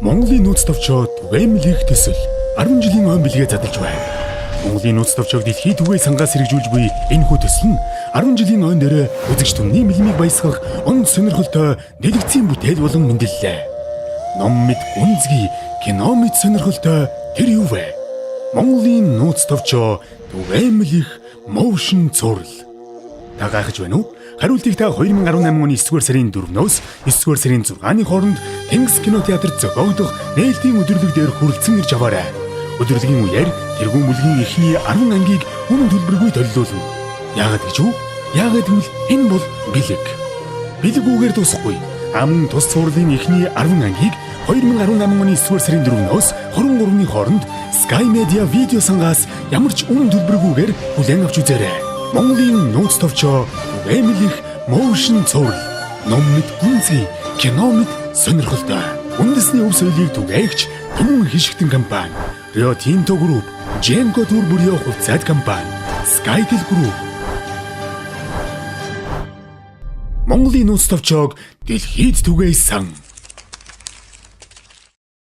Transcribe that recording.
Монголын нууц товчоо түгээмэл их төсөл 10 жилийн ойн бэлгээ задлж байна. Монголын нууц товчоог дэлхийд түгээн сангаас хэрэгжүүлж буй энэхүү төсөл нь 10 жилийн ойн дээрээ үзэгч түмний бэлмийг баясгах он сонирхолтой дэлгэцийн бүтээл болон мэндэллээ. Ном мэд гүнзгий, кино мэд сонирхолтой тэр юу вэ? Монголын нууц товчоо түгээмэл их motion цуврал. Та гайхаж байна уу? Хариултыг та 2018 оны 9-р сарын 4-өөс 9-р сарын 6-ны хооронд Тэнгис кинотеатрт зохиогдох нээлтийн өдөрлөг дээр хүрэлцэн ирж аваарай. Өдөрлөгийн үеэр тэргүүн бүлгийн эхний 10 ангийг үнэн төлбөргүй төллүүлнэ. Яагаад гэж үү? Яагаад гэвэл энэ бол бэлэг. Бэлэг үгээр дуусахгүй. Аман тус цувралын эхний 10 ангийг 2018 оны 9-р сарын 4-өөс 23-ны хооронд Sky Media видео сангаас ямар ч үнэн төлбөргүйгээр хүлээн авч үзээрэй. Монголын нууц товчоо түгээмэл их motion цуврал, ном мэт гүнзгий, кино мэт сонирхолтой. Үндэсний өв соёлыг түгээгч Түмэн хишгтэн компани, Rio Tinto Group, Genco Tour бүрийн хувьцаат компани, Skytel Group. Монголын нууц товчоог дэлхийд түгээсэн.